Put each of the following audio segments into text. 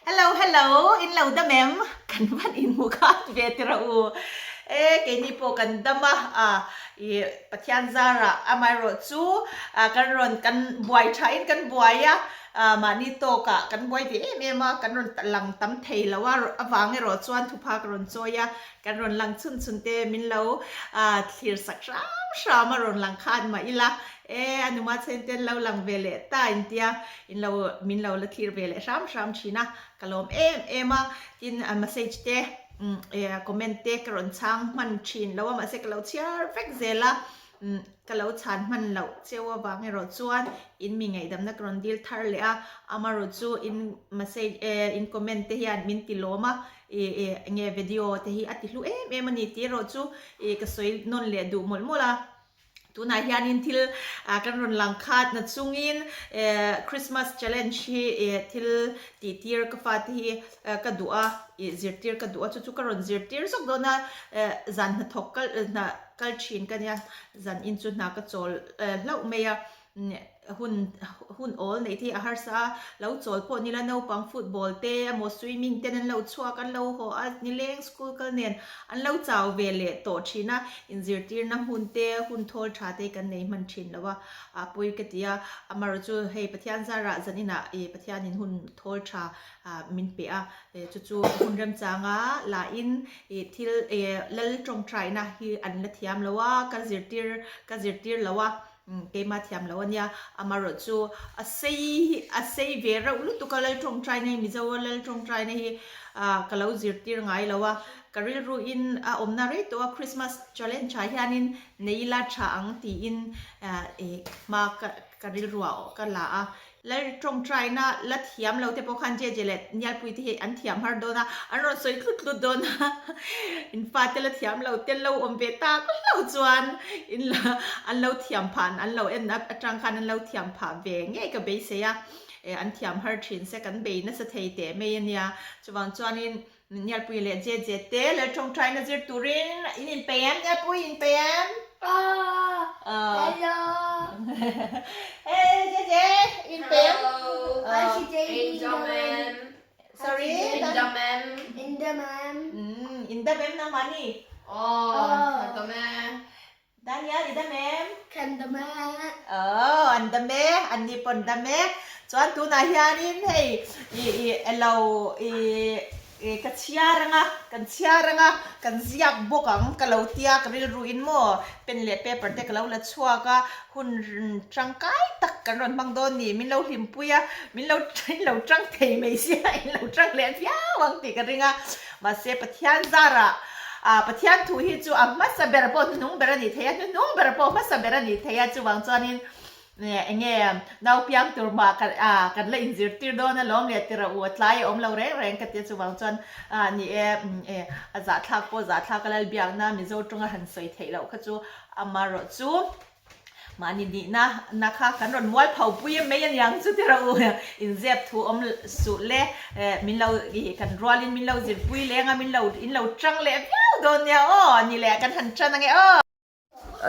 Hello hello in lo dam em? Kan van inhmu khat ve ti rawh u. E keini pawh kan dam a, a i Pathian zarah amaherawh chu kan rawn kan buai thain kan buai a, mahni tawkah kan buai ve em em a, kan rawn lang tam thei lo a, avang erawh chuan thupha ka rawn chawi a, kan rawn lang chhun chhun te min lo thlir sak hram hram a rawn lang khan mah ila e a numa chen te an lo lang ve leh ta intia in lo min lo la thlir ve leh hram hram thin a, ka lawm em em a, tin message te comment te ka rawn chhang hman thin lo a mahse ka lo chhiar vek zel a ka lo chhan hman loh cheu avang erawh chuan in mi ngaihdamna ka rawn dil thar leh a, amaherawh chu in message in comment te hian min ti lawm a ih ih enge video te hi a ti hlu em em a ni tih erawh chu ih ka sawi nawn leh duh mawlh mawlh a. Tunah hianin thil kan rawn lang khat na chungin Christmas challenge hi thil tihtir ka fate hi ka duh a, zirtir ka duh a, chu chu ka rawn zirtir zawk dawn a, zan hnathawk kal hna kal thin ka nia, zan in chu hna ka chawl hlauh mai a. Hun hun awl neih te hi a harsa a, lo chawl pawh nila naupang football te emaw swimming ten an lo chhuak an lo haw a, nileng school kal nen an lo chau ve leh tawh thin a, inzirtirna hmun te hun thawl tha te kan nei hman thin lo a, a pawi ka ti a, amaherawh chu hei Pathian zarah zaninah ih Pathianin hun thawl tha min pe a, chu chu hun remchanga lahin ih thil ih lal tawngtaina hi an la thiam lo a, ka zirtir ka zirtir lo a. Keimah thiam lo a nia, amaherawh chu a sei hi a sei ve reuh lutuk a Lal tawngtaina hi Mizo a Lal tawngtaina hi ah ka lo zirtir ngai lo a, ka rilru in a awmna rei tawh a Christmas challenge ah hianin nei ila tha ang tiin ah ih hma ka ka rilru ah ka la a. Lal tawngtaina la thiam lo te pawh khan Jeje leh Nialpui te hi an thiam har dawn a, an rawn sawi tlut tlut dawn a, in fate la thiam lo te lo awm ve tak hlauh chuan in la an lo thiam phah an lo en atang khan an lo thiam phah ve ngei ka beisei a, an thiam har thin se kan bei nasa thei teh mai a nia, chuvang chuanin Nialpui leh Jeje te lal tawngtaina zir turin in inpeih em? Nialpui in inpeih em? Aw Hello Hey Jeje in inpeih em? Hello Hi Indamem Sorry Indamem Indamem Indamem nangmah ni? Aw Indamem Daniel i dam em? Kan dam e. Aw, an dam e, an ni pawn dam e. Chuan tunah hianin hei i i elo i i ka chhiar anga, kan chhiar anga, kan ziak bawk ang ka lo tia ka rilru in maw pen leh paper te ka lo la chhuak a, hun tangkai tak kan rawn hmang dawn ni, min lo hlimpui a, min lo in lo tang thei mai sia, in lo tang leh viau ang tih ka ring a, mahse Pathian zarah Ah, Pathian thu hi chu a hmasa ber pawh hnuhnung ber a ni thei a, hnuhnung ber pawh hmasa ber a ni thei a, chuvang chuanin eng nge nau piang tur mah kan ah kan la inzirtir dawn alawm leh tira u a tlai a awm lo reng reng ka ti a, chuvang chuan ah ni e e a zahthlak pawh zahthlak a Lalbiakna Mizo tawnga han sawi theih loh kha chu amaherawh chu Mahni nihna na kha kan rawn mual pho pui em mai aniang chu ti rawh u, inzep thu awm suh le, min lo ih kan rualin min lo zirpui leng a, min lo in lo tang leh viau dawn nia aw, ni leh kan han tan ange aw.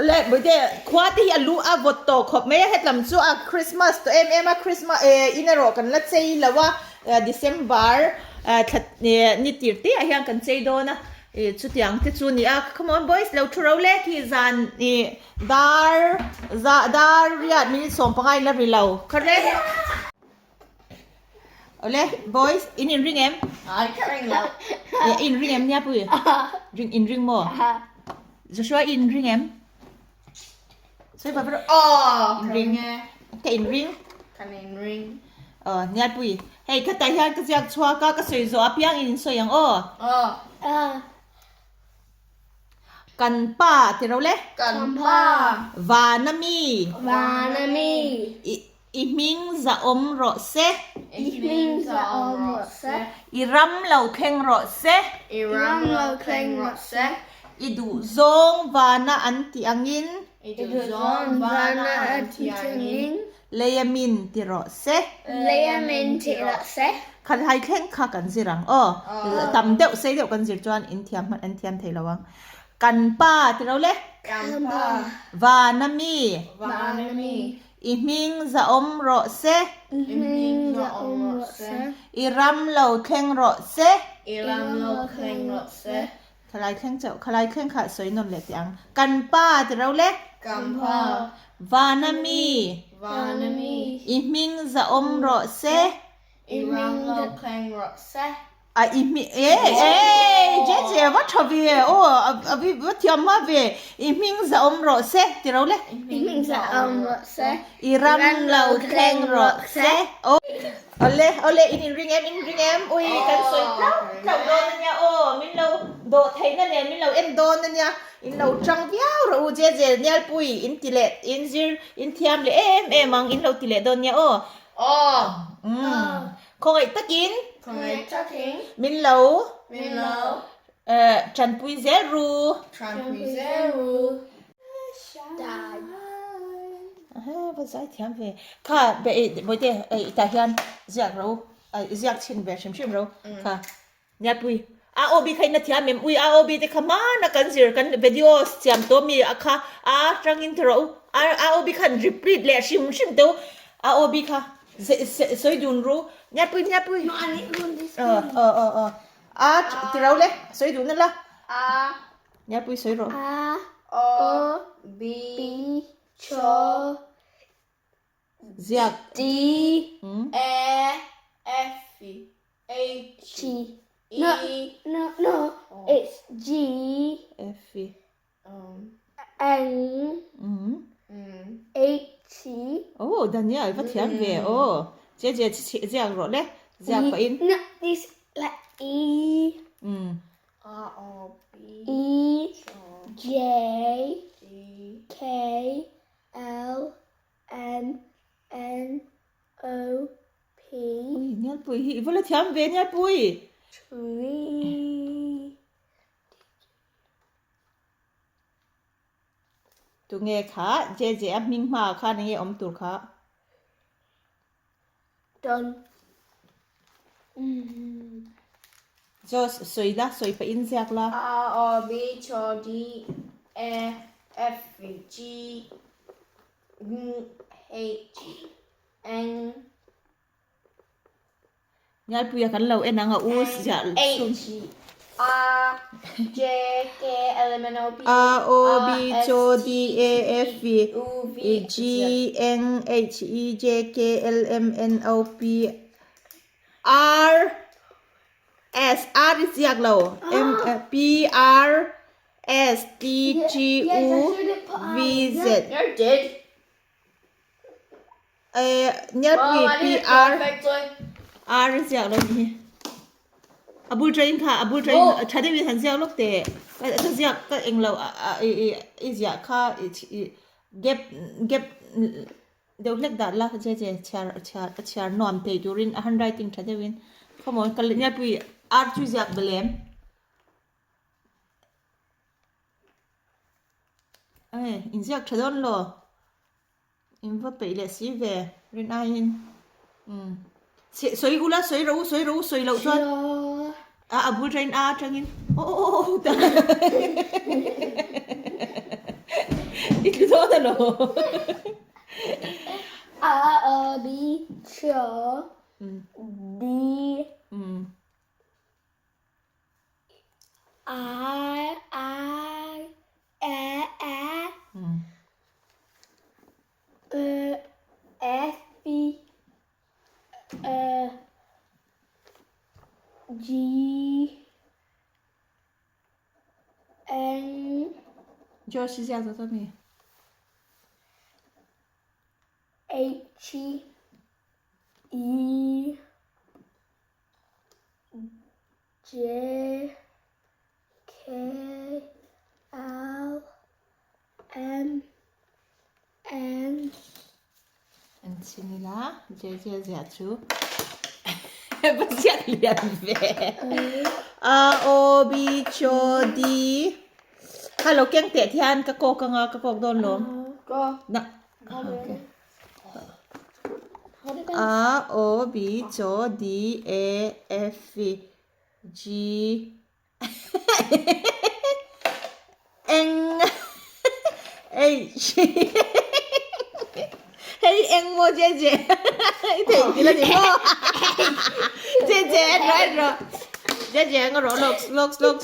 Le Bawihte khua te hi a lu a vawt tawh khawp mai a, hetlam chu a Christmas tawh em em a, Christmas eh in erawh kan la chei lo a, December thla ni tir te ah hian kan chei dawn a, ih chutiang te chu a ni a, come on boys lo thu ro le khi zan ih Dar za dar riat minute 15 in la ri lo. Kha re. Awle boys in in ring em? Ai ka ring lo. Ye in ring em nia pui? Ring in ring maw? Joshua in ring em? Sawi pa pa Oh, in ring. Ka in ring. Kan in ring. Aw nia pui. Hei khatah hian ka ziak chhuak a ka sawi zawh apiang in in sawi ang aw. Oh. Ah. Kan pa ti ro le. Kan pa. Vana mi. Vana mi. I i hming za awm rawh se. I hming za awm rawh se. I ram lo thleng rawh se. I ram lo thleng rawh se. I duh zawng vana an tih angin. I duh zawng vana an tih angin. Leia min ti rawh se. Leia min ti rawh se. Khat hai thleng kha kan zir ang aw. Tam deuh sei deuh kan zir chuan in thiam hman an thiam thei lo ang. Kan pa ti ro le. Kan pa. Vana mi. Vana mi. I hming zahawm rawh se. I hming zahawm rawh se. I ram lo thleng rawh se. I ram lo thleng rawh se. Khalai thleng chauh, khalai thleng kha sawi nawn leh teh ang. Kan pa ti ro le. Kan pa. Vana mi. Vana mi. I hming zahawm rawh se. I ram lo thleng rawh se. A i hming e e je je va tha ve aw a vi va thiam hma ve i hming zahawm rawh se ti ro le. I hming zahawm rawh se. I ram lo thleng rawh se. Aw awle awle in inring em in ring em ui kan sawi tlauh tlauh dawn ania aw min lo dawh theihna nen min lo en dawn ania in lo tang viau rawh u je je Nialpui in ti leh in zir in thiam leh em em ang in lo ti leh dawn nia aw. Aw. Umm. Khawngaih takin. Khawngaih takin. Min lo. Min lo. Tanpui zel ru. Tanpui zel ru. Va zai thiam ve. Kha be bawihte i tah hian ziak ro ziak chhin ve hrim hrim ro kha. Niapui AOB kha in a thiam em? Ui AOB te kha hmana kan zir kan videos siam tawh mi a kha a tangin ti rawh u. AOB khan repeat leh hrim hrim teu AOB kha sawi dun ru. Niapui Niapui. Aw aw aw aw. A ti ro le sawi dun la. A Niapui sawi rawh. A O B B Cho Ziak. D E F H G E No no no it's G F N H Oh Daniel va thiam ve aw. Che che ziak rawh le. Ziak pahin. No this like E A O B E J G K L M N O P. Ui, Nialpui hi i va la thiam ve Nialpui. Tree. Tunge kha JJ a hming hma ah khan enge awm tur kha? Done. Josh sawi la, sawi pah in ziak la. A O B H O D E F G N H N Ngalpuia kan lo en ang a u ziah H R J K L M N O P A O B R H O S D T A F V U V G N H E J K L M N O P R S R i ziak lo M P R S T G U V Z You're dead. Eh, Nialpui Oh, I P did it R perfectly. R a ziak lo nih hi. A bul train kha a bul train Oh. tha deuhin han ziak lawk teh. Ka ka ziak ka eng lo a a i i i ziah kha i i gap gap deuh hlek dah la che che chhiar chhiar a chhiar nuam thei turin a handwriting tha deuhin. Khawmaw ka Nialpui R chu ziak belem. Ei inziak tha dawn lo. In va peih leh si ve rin aiin umm sawi ula sawi rawh u sawi rawh u sawi loh chuan a a bul train a atangin aw aw aw aw i tlu dawn a lo A O B Ch D R I E E E F E G N Josh ziak zawk a mi? H E J K L M N An chhin ila J J ziah chu va ziak lian ve A O B Ch O D Kha lo keng teh thian ka kawk anga ka kawk dawn lawm na okay A O B Ch O D A F G Eng H. Hei eng maw Jeje i theihnghilh a ni maw? Jeje en rawh en rawh Jeje eng rawh lawk lawk lawk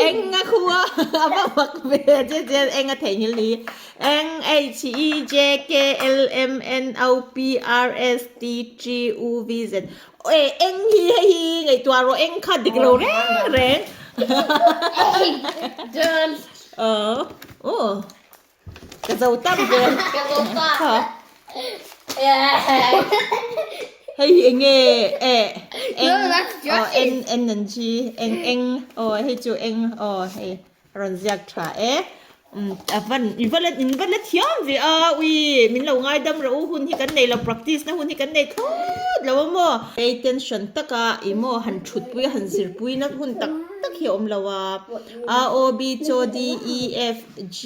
eng a khua a va mak ve Jeje eng a theihnghilh ni Eng H E J K L M N O P R S T T U V Z E eng hi hei hi ngaihtuah rawh eng kha dik lo reng reng Done. Aw aw Ka zo tam ve. Ka zo ta. Ha. Hei hi enge e eng No, that's oh Josh's. n n an g eng eng oh hei chu eng oh hei a rawn ziak tha e um a van i va la in va la thiam ve a ui min lo ngaidam rawh u hun hi kan nei lo practice na hun hi kan nei thlawt lo a maw pay attention taka i maw han thut pui a han zir pui na hun tak tak hi a awm lo a a o b c d e f G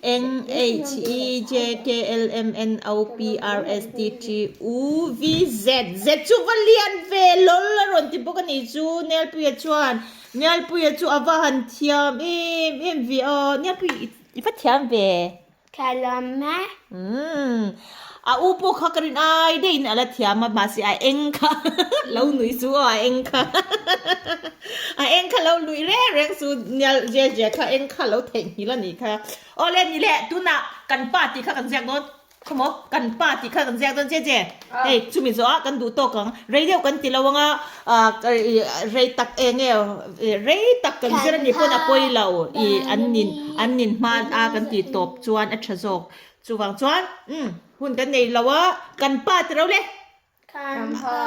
N H E J K L M N O P R S T T U V Z Z chu va lian ve lawlh a rawn ti bawk a nih chu Nialpuia chuan Nialpuia chu a va han thiam em em ve aw Nialpui i va thiam ve Ka lawm e. Umm a u pawh kha ka rin ai deuhin a la thiam a mahse a eng kha lo nui chu aw a eng kha a eng kha lo lui reng reng chu nial je je kha eng kha lo theihnghilh a nih kha aw le ni le tunah kan pa tih kha kan ziak dawn khawmaw kan pa tih kha kan ziak dawn je je hei chumi zawh ah kan duh tawk ang rei deuh kan ti lo anga ah rei tak eng nge rei tak kan zir a nih pawn a pawi lo ih an nin an nin hma a kan tih tawp chuan a tha zawk Chuvang chuan, umm, hun kan nei lo a, kan pa ti ro le. Kan pa.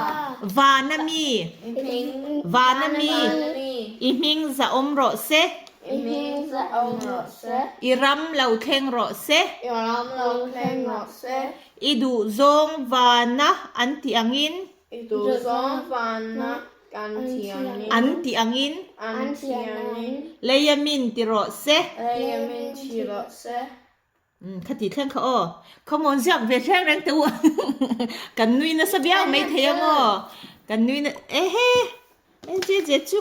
Vana mi. I hming. Vana mi. I hming za awm rawh se. I hming za awm rawh se. I ram lo thleng rawh se. I ram lo thleng rawh se. I duhzawng vana an tih angin. I duhzawng vana kan tih angin. An tih angin. An tih angin. Leia min ti rawh se. Leia min ti rawh se. Umm kha tih thleng kha aw. Come on ziak ve thleng reng teh u kan nui nasa viau mai thei ang aw. Kan nui na ehe en che che chu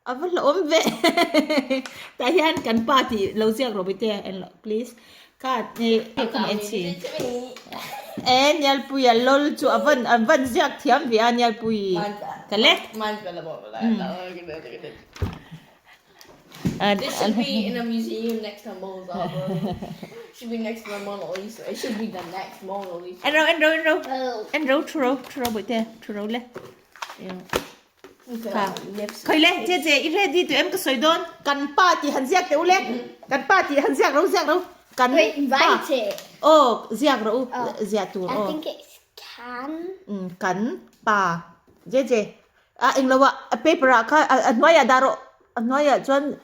a va hlauhawm ve tah hian kan pa tih lo ziak rawh bawihte en loh please kha hei come en chhin e Nialpuia lol chu a van an van ziak thiam ve a Nialpui ka le. This should be in a museum next to Mona Should be next to the Mona Lisa. It should be the next Mona Lisa. En ro, en ro, en ro. En ro, thu ro, thu ro bawihte, thu ro le. Kha. Khoi le, che che, i ready tu em ka sawi dawn. Kan pa tih han ziak teh u le. Kan pa tih han ziak ro, ziak ro. Kan pa. Oh, ziak ro u, ziah tur I aw. think it's can. Kan pa. Je je. A englo ah a paper ah kha a hnuaiah dah rawh a hnuaiah chuan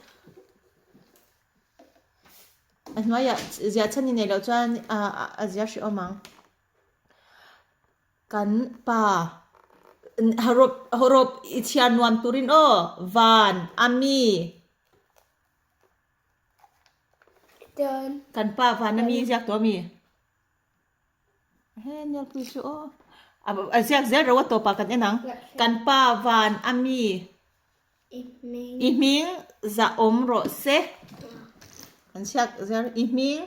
a hnuaiah ziah chhan i neih loh chuan a zia hreh awm ang kan pa hawrawp hawrawp i chhiar nuam turin aw van a mi kan pa van a mi ziak tawh a mi. He Nialpui chu aw a ziak zel ro a tawpah kan en ang. Kan pa van a mi i hming zah awm rawh se. An chhiak zel i hming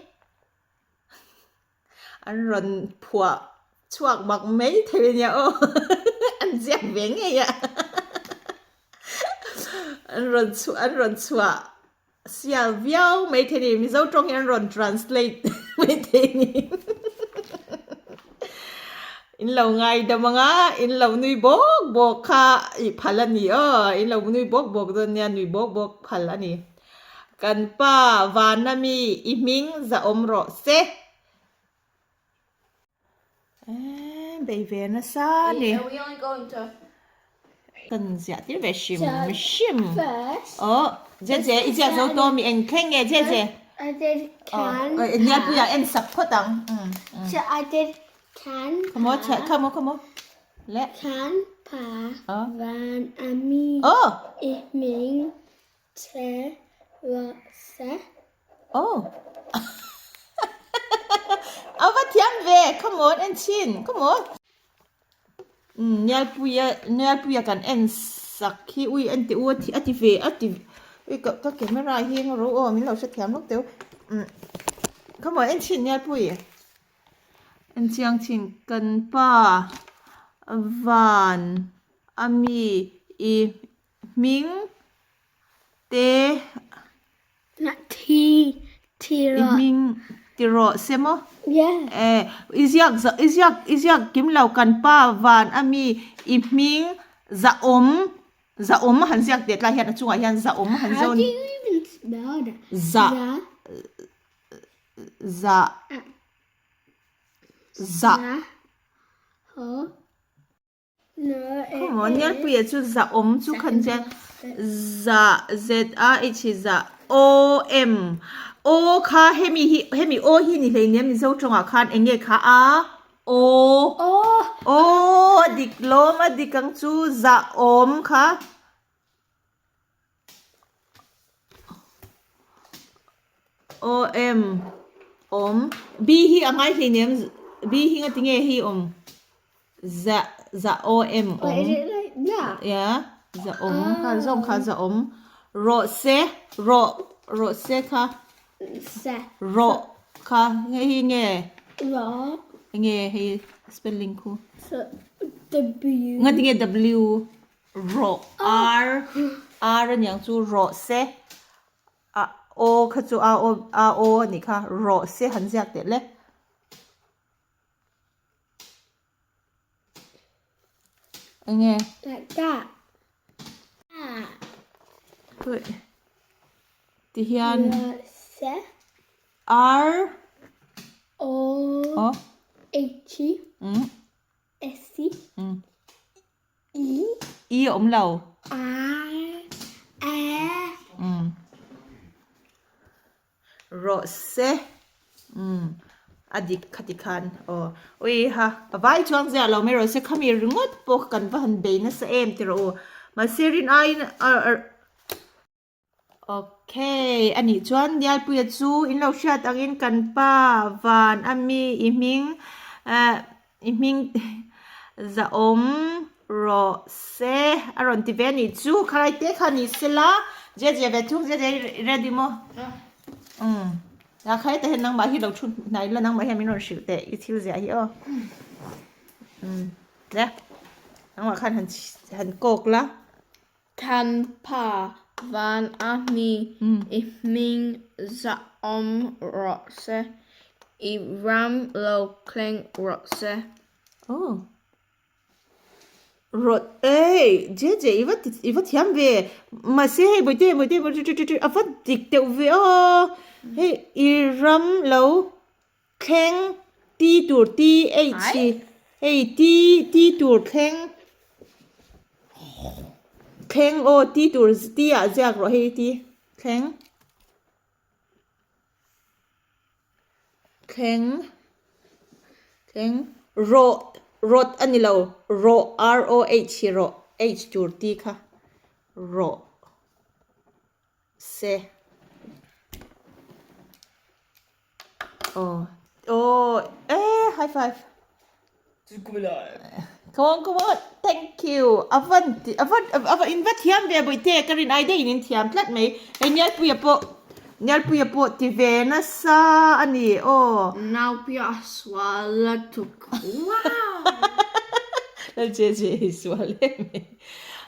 an rawn phuah chhuak mak mai thei a nia aw an ziak ve ngei a an rawn chhuah an rawn chhuah. Sial viau mai thei ni, Mizo tawng hi an rawn translate mai thei ni. In lo ngaidam anga, in lo nui bawk bawk kha i phal a ni aw, in lo nui bawk bawk dawn nia, nui bawk bawk phal a ni. Kan pa Vana mi i hming zahawm rawh se. Eee bei ve nasa a ni. Kan ziah tir ve hrim hrim. Aw je je i ziak zo tawh mi eng thleng nge je je. Aw Nialpui ah en sak phawt ang. Come on come on come on. Le. Aw. Oh A va thiam ve come on en chhin come on umm Nialpuia Nialpuia kan en sak hi ui en teh u a ti ve a ti ui ka ka camera hi eng ro aw min lo hrethiam lawk teh u umm come on en chhin Nialpui. En chiang thin kan pa van a mi i hming te i hming ti rawh se maw e i ziak i ziak i ziak kim lo kan pa van a mi i hming zahawm Zahawm han ziak teh tlai hian a chungah hian zahawm han zawn zah zah zah Khawmaw Nialpuia chu zahawm chu khan chian zah z a h hi zah o m o kha hemi hi hemi o hi ni hleinem Mizo tawngah khan eng nge kha a Aw. Aw a dik lawm a dik ang chu zah awm kha. Aw em awm B hi a ngai hlei nem B hi nga tinge hi awm zah zah aw em awm ya zah awm kha zawng kha zah awm rawh se rawh rawh se kha Rawh kha hei hi nge? Rawh. Nge hei spelling khu? W. Nga tinge W? Rawh R R aniang chu rawh se a O kha chu a O a O anih kha rawh se han ziak teh le. Enge? Like that. Ti hian R O H S E E a awm lo. R E Rawh se umm a dik khati khan aw ui ha a vai chuang ziah lo mai rawh se khami ringawt pawh kha kan va han bei nasa em ti rawh u mahse rin aiin Okay anih chuan Nialpuia chu in lo hriat angin kan pa van a mi i hming eh i hming zahawm rawh se a rawn ti ve anih chu khalai te kha ni sela je je ve thung je je ready maw umm a khalai te hian nangmah hi lo thu hnai la nangmah hian min rawn hrilh teh i thil ziah hi aw umm le nangmah khan han han kawk la. Kan pa van a mi i hming zahawm rawh se, i ram lo thleng rawh se. Oh. Rawt ei, je je i va i va thiam ve. Mahse hei bawihte bawihte bawihte a va dik deuh ve aw. Hei i ram lo thleng ti tur ti h hi hei ti ti tur thleng thleng aw ti tur ti ah ziak rawh hei ti thleng thleng thleng rawh rawt a ni lo rawh r o h hi rawh h tur ti kha rawh se. Oh, oh, eh, high five. Come on, come on. Thank you. Avan, avan, avan, in va thiam ve bawihte ka rin ai deuhin in thiam tlat mai. Hei Nialpuia pawh, Nialpuia pawh ti ve nasa a ni aw. Naupia sual a tuk. Wow! Lal che che hei sual em mai.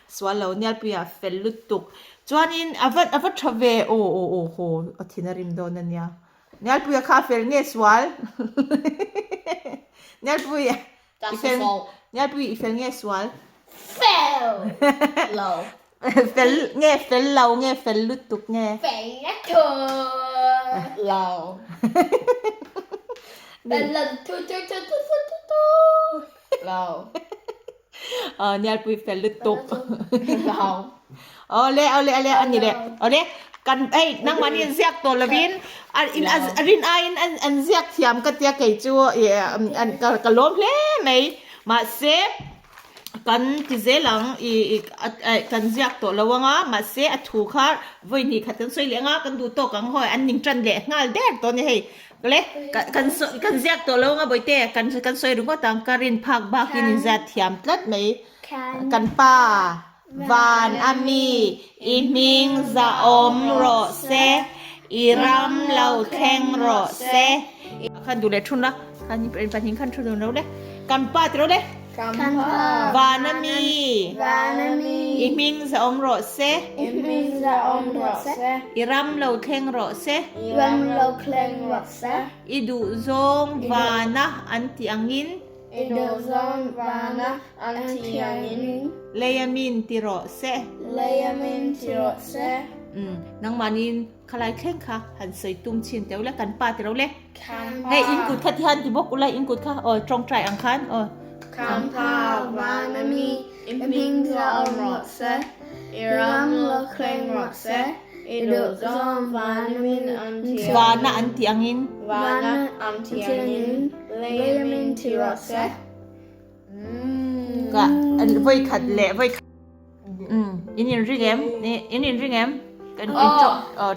Sual lo Nialpuia fel lutuk. Chuanin a va a va tha ve aw aw aw haw a thin a rim dawn a nia. Nialpuia kha a fel nge sual Nialpuia i fel Nialpuia i fel nge sual Fel lo fel nge fel lo nge fel lutuk nge Fel lutuk lo Fel lutuk tu tu tu tu tu tu lo Aw Nialpui fel lutuk. Lo. Awle awle awle ani le awle kan hei nangmahni an ziak tawh lovin a in a rin aiin an an ziak thiam ka tia kei chu ih an ka ka lawm hle mai mahse kan ti zel ang ih ih kan ziak tawh lo anga mahse a thu kha vawi hnih khat kan sawi leh anga kan duh tawk ang hawi an ning tan leh nghal der tawh a ni hei. Le kan kan ziak tawh lo nga bawihte kan kan sawi ringawt ang ka rin phak bakin in zat thiam tlat mai kan pa van a mi i hming zahawm rawh se i ram lo thleng rawh se khan duh leh thun la. Khan in pahnih khan thu dun ro le. Kan pa ti ro le. Kan pa. Van a mi. Van a mi. I hming za awm rawh se. I hming za awm rawh se. I ram lo thleng rawh se. I ram lo thleng rawh se. I duh zawng vana an tih angin. I duh zawng vana an tih angin. Lei a min ti rawh se. Lei a min ti rawh se. Umm nangmahniin khalai thleng kha han sawi tum chhin teuh le kan pa ti ro le. Kan pa. Hei in kut kha ti han ti bawk ula in kut kha aw tawngtai ang khan aw. Kan pa vana mi i hming za awm rawh se, i ram lo thleng rawh se, i duh zawng vana min an ti angin. Vana an ti angin. Vana an ti angin lei a min ti rawh se. Ka vawi khat leh vawi khat. In in ring em? In in ring em? Kan in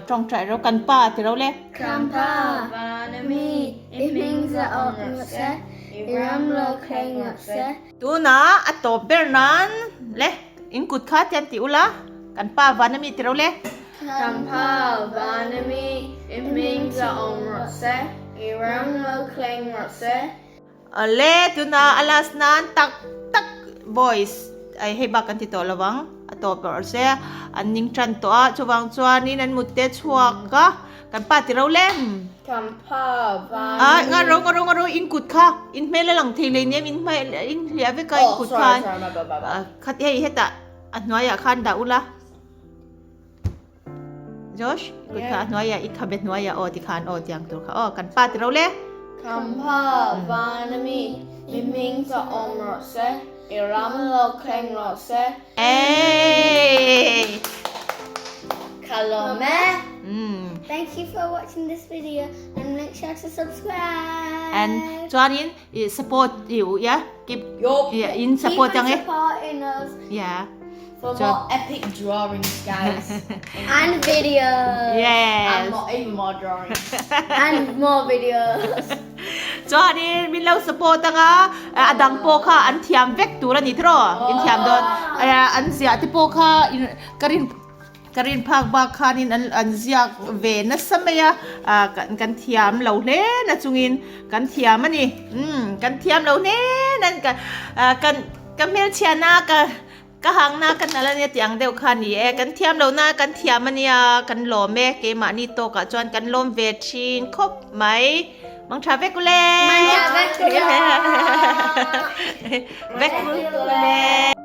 tawngtai ro kan pa ti ro le. Kan pa van a mi i hming za awm rawh se, i ram lo thleng rawh se. Tuna a tawp ber nan le in kut kha tian ti ula kan pa van a mi ti ro le. Kan pa van a mi i hming za awm rawh se, i ram lo thleng rawh se. Awle tuna a last nan tak tak voice ai hei bak kan ti tawh lo ang a tawp rawh se an ning tan tawh a chuvang chuanin an mut te chhuak a kan pa ti ro lem. Kan pa van a nga ro nga ro nga ro in kut kha in hmel a lang thei lei nia in hmel in hliah vek a in kut khan khat hei hetah a hnuaiah khan dah ula. Josh, kut kha a hnuaiah i khabe hnuaiah aw ti khan aw tiang tur kha aw kan pa ti ro le. Kan pa van a mi, mi hming chu awm rawh se, i ram lo thleng rawh se. Eeii. Ka lawm e. Thank you for watching this video and make sure to subscribe. And chuanin i support i u ya keep in support ang e. Keep on supporting us. Yeah. For more epic drawings guys. And videos. Yes. And more, even more drawings. And more videos. Chuanin min lo support anga a dang pawh kha an thiam vek tur a ni tiraw in thiam dawn an ziah te pawh kha ka rin ka rin phak bak khanin an an ziak ve nasa mai a kan kan thiam lo hle na chungin kan thiam a ni umm kan thiam lo hle nan ka kan ka hmelchhiahna ka Ka hangna ka nal ania tih ang deuh kha a ni e. Kan thiam lohna kan thiam ania kan lawm e. Keimahni tawkah chuan kan lawm ve thin khawp mai. Mang tha vek ule! Mang tha vek ule! Vek ule!